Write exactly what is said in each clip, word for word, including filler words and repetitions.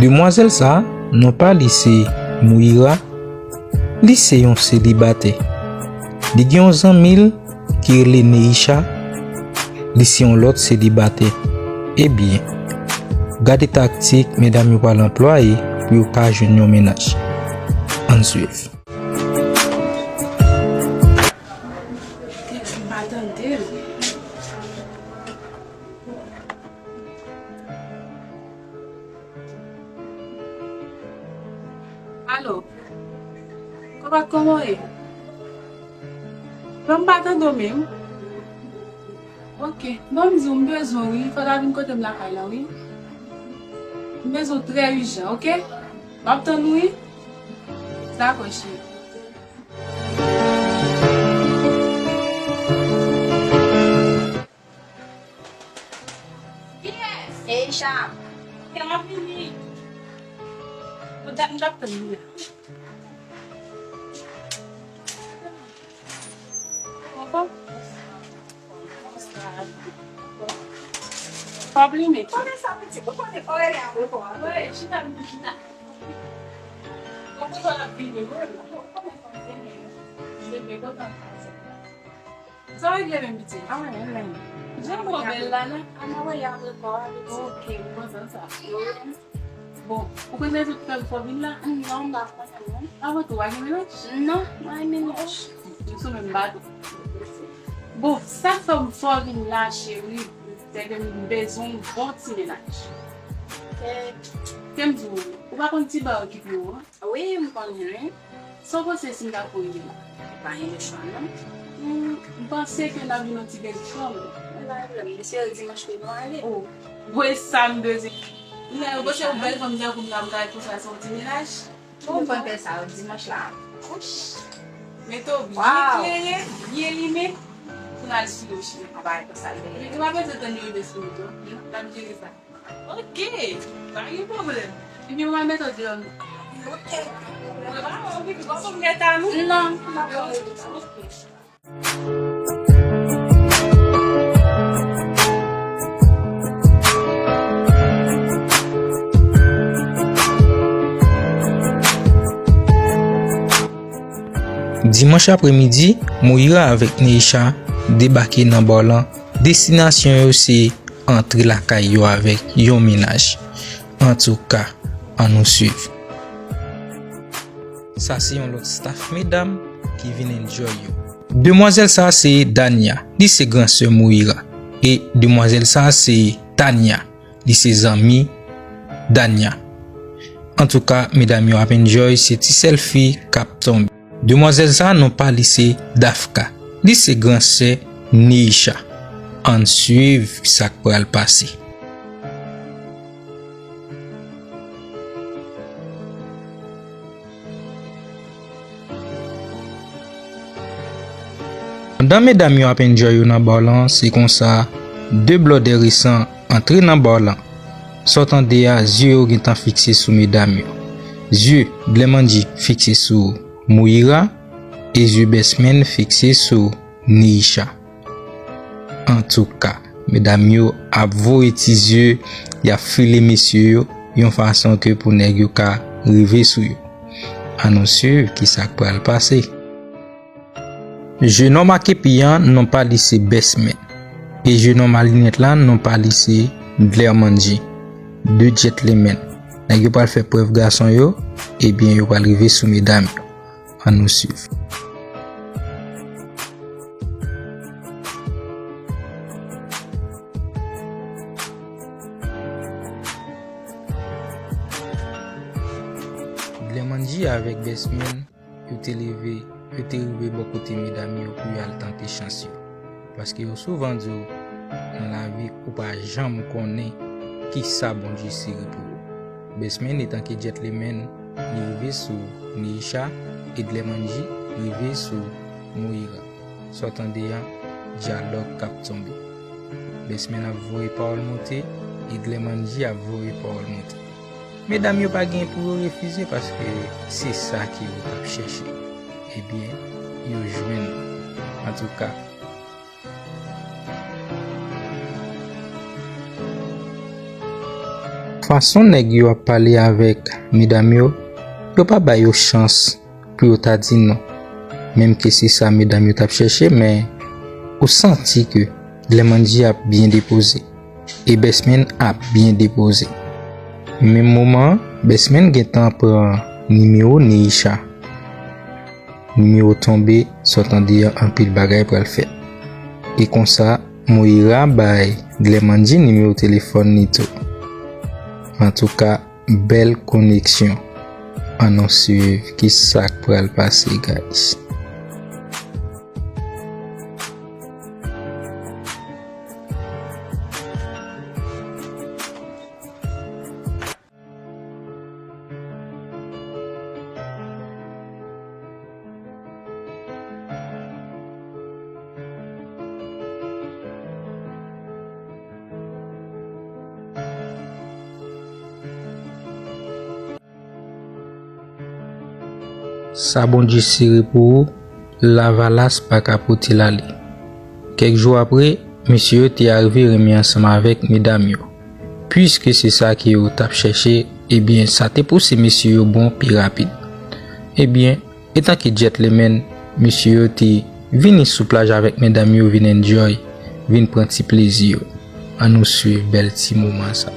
Demwazèl sa a, non pa li se Moira, li se yon selibatè. Li gen yon zanmi l ki rele Neisha, li se yon lòt selibatè. Ebyen, gade taktik medam yo pral anplwaye pou yo ka jwenn yon mennaj. Ann swiv. Tèks m pa tande l. Alo. Kòman, kòman w ye? Non, m pa tande w menm. Ok. Bon, m di w, m bezwen w, wi. Fò w ta vin kote m lakay la, wi. M bezwen w trè ijan, ok? M ap tann ou, wi. Dakò, cheri. Kiyès? Echa. Ok, m ap vini. Mwen t ap, mwen t ap tann li la. Kòman? Pòb li menm. Konnen sa pitit, ou konnen orèl a mwen kò a. Wi, chita, chita. Ou konnen w ap vini, wi. Ou konnen sa w vini. Bebe, kontan sa. Sa w regle menm pitit? A mwen menm menm. Jan w bèl la, non? A mwen wè y ap rekò a pitit. Ok, m kontan sa. Bon, ou konn rezon ki fè m fè w vin la? Non, m pa konn sa non. Avan tou, w pa gen mennaj? Non, m pa gen mennaj. Nou sou menm bato. Bon, sa k fè m fè w vin la, cheri, se ke m bezwen yon bon ti mennaj. Kè m di w, ou pa konn ti ba yo ki pi wo an? Wi, m konnen, wi. Sa w panse si m ta voye l la? Pa gen lechwa, non. Hmm, m panse ke n ap vin yon ti grenn fanm. Pa gen pwoblèm, mesye, dimanch ke nou ale. Oh, voye sa m bezwen. Ou la, ou panse yon bèl fanm tankou m la, m ta konsa se yon ti mennaj? Ou konn fè sa, dimanch la. Mete w byen klere, byen limen, pou n al sou yo cheri. An pa konsa l ye. Mete w pa bezwen tann yo rive sou nou, non. N ap jere sa. Ok, pa gen pwoblèm. Ebyen, mwen mete w deyò. Ok. Mwen pa wè w vini, w ap mete a nou? Non, m ap mete w. Ok. Dimanch apremidi, Moira avèk Neisha debake nan ba lan. Destinasyon yo se antre lakay yo avèk yon mennaj. Antouka, ann nou swiv. Sa se yon lòt staff medam ki vin enjoy yo. Demwazèl sa se Dania, li se gran sè Moira. E demwazèl sa se Tania, li se zanmi Dania. Antouka, medam yo ap enjoy, se ti sèlfi k ap tonbe. Demwazèl sa, non pa li se Dafka. Li se gran sè Neisha. Ann swiv sa k pral pase. Pandan medam yo ap enjoy yo nan ba lan, se konsa, de blòdè resan antre nan ba lan. Sa w tande a, zye yo gentan fikse sou medam yo. Zye Dlèmandji fikse sou Moira e zye Bèsmenn fikse sou Neisha. Antouka, medam yo ap voye ti zye, y ap file mesye yo, yon fason ke pou nèg yo ka rive sou yo. Ann nou swiv kisa k pral pase. Jenòm a kepi an, non pa li se Bèsmenn. E jenòm a linèt la, non pa li se Dlèmandji. De djètlemenn. Nèg yo pral fè prèv gason yo, ebyen yo pral rive sou medam yo. Ann nou swiv. Dlèmandji avèk Bèsmenn yo te leve, yo te rive bò kote medam yo pou y al tante chans yo. Paske yo souvan di w, nan lavi, ou pa janm konnen kisa Bondye sere pou ou. Bèsmenn, etanke djètlemenn, li rive sou Neisha, e Dlèmandji rive sou Moira. Sa w tande a, dyalòg k ap tonbe. Bèsmenn ap voye pawòl monte, e Dlèmandji ap voye pawòl monte. Medam yo pa gen pou yo refize paske se sa ke yo t ap chèche. Ebyen, yo jwenn li. Antouka, Fason nèg yo ap pale avèk medam yo, yo pa ba yo chans pou yo ta di non. Menm ke se sa medam yo t ap chèche, men ou santi ke Glè Mandji ap byen depoze e Bèsmenn ap byen depoze. Menm moman an, Bèsmenn gentan pran nimewo Neisha. Nimewo tonbe, sa w tande a, anpil bagay pral fèt. E konsa, Moira bay Glè Mandji nimewo telefòn li tou. Antouka, bèl koneksyon. Ann nou swiv ki sa k pral pase, guys. Sa Bondye sere pou ou, lavalas pa ka pote l ale. Kèk jou apre, mesye yo te arive renmen ansanm avèk medam yo. Piske se sa ke yo t ap chèche, ebyen, sa te pouse mesye yo bon pi rapid. Ebyen, etanke gentleman, mesye yo te vini sou plaj avèk medam yo, vin enjoy, vin pran ti plezi yo. Ann nou swiv bèl ti moman sa.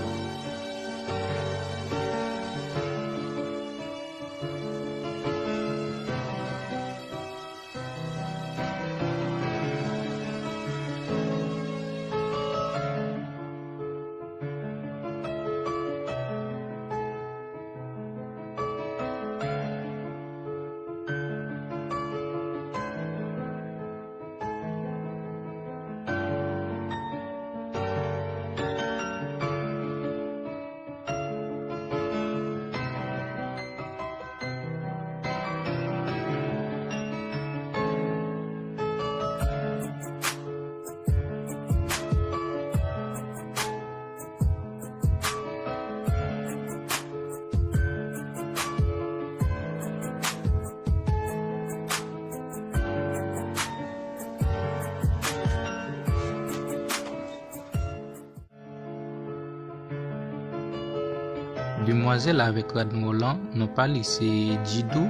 Demwazèl avèk rad mò lan, non pa li se Djidou.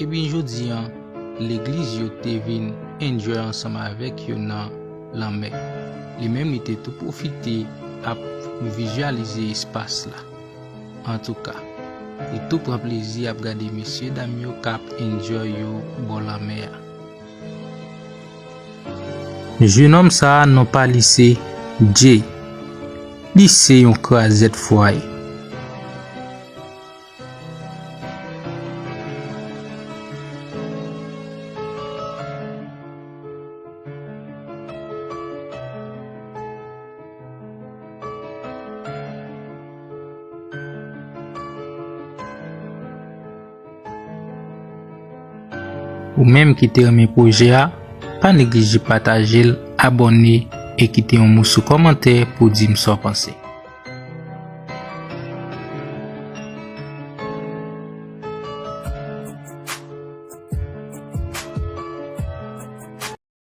Ebyen, jodi a, legliz yo te vin enjoy ansanm avèk yo nan lanmè. Li menm, li te tou pwofite ap vizyalize espas la. Antouka, li tou pran plezi ap gade mesye dam yo k ap enjoy yo bò lanmè a. Jenòm sa a, non pa li se Jay. Li se yon krazèt fwaye. Ou menm ki te renmen pwojè a, pa neglije pataje l, abòne e kite yon moso kòmantè pou di m sa w panse.